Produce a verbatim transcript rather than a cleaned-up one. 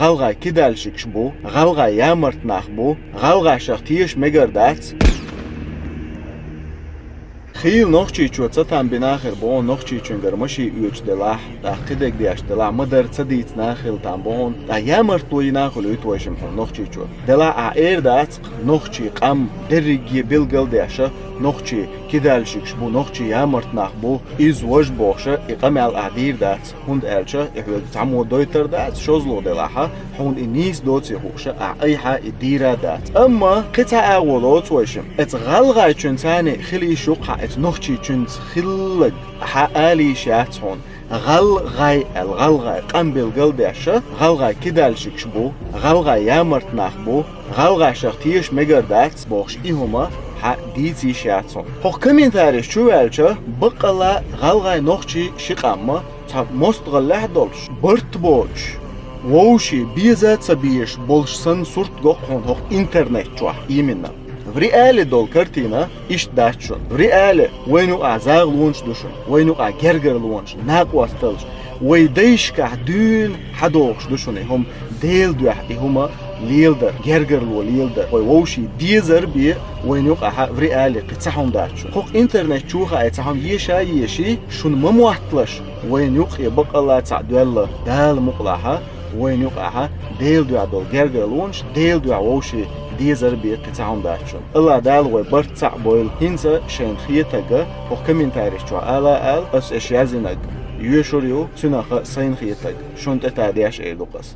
гӀалгӀай кидальщикаш бу, гӀалгӀай ямарт нах бу, гӀалгӀай шах теша мегар дац. Хийла Нохчийчоь цатам бина хир бу хьуна, Нохчийчуьнгара машен оьцуш делахь, тӀаккха кхидерг деш делахь, ма-дарра ца дийцина хила там бу хьуна, тӀаккха ямартло йина хила юй тхойшимма хьуна Нохчийчоь. Делахь ахь эр дац-кх, нохчий къам дерриге билгал деш, нохчий кидальщикаш бу, нохчий ямарт нах бу, иза важа бохуш, и къамел ахь дийр дац. ХӀунда аьлча и хьоьга цхьаммо дойтар дац, шозлагӀа делахь, хьуна и нийса доций хууш, ахь айхьа и дийр а дац. Амма кхин цхьа агӀо лоцу вайшимма. Эцу гӀалгӀайчуьнца цхьаьна хила йиш ю-кх хьан эцу нохчийчуьнца хилларг. Хьан ала йиш яц хьуна. ГӀалгӀай аьлла, гӀалгӀай къам билгал деш, гӀалгӀай кидальщикаш бу, гӀалгӀай ямарт нах бу, гӀалгӀай шах теша мегар дац бохуш, и хӀума хьан дийца йиш яц хьуна. ХӀокху комментареш чу ваьлча, баккъалла гӀалгӀай, нохчий ши къам а цхьа мостагӀаллехь а долуш, барт боцуш, вовшийн беза а ца безаш болуш санна сурт го-кх хьуна хӀокху интернет чохь именно. В реале долу картина иштта дац шуна. В реале вайна юкъахь загӀалонаш ду шуна, вайна юкъахь гергарлонаш, накъосталлаш, вай дайшкахь дуьйна хьадогӀуш ду шуна и хӀума, Делан дуьхьа и хӀума леладар, гергарло леладар. Вай вовшийн дезар бен вайна юкъахь в реале кхин цхьа хӀума дац шуна. ХӀокху интернет чу хаий цхьа хӀума еша а еший, шуна ма мотталаш, вайна юккъе баккъалла цхьаъ доьлла, Дала мукъалахь, вайна юкъахь Делан дуьхьа долу гергарлонаш, Делан дуьхьа вовшийн дезар бен кхин цхьа хӀума дац шуна. АллахӀ Дала вай барт цхьаъ бойла. ХӀинца шайна хетарг хӀокху комментареш чохь ала а ала, аса аша яздинарг йоьшур ю, цуьнах а сайна хетарг шуна тӀетадеш эр ду-кх аса.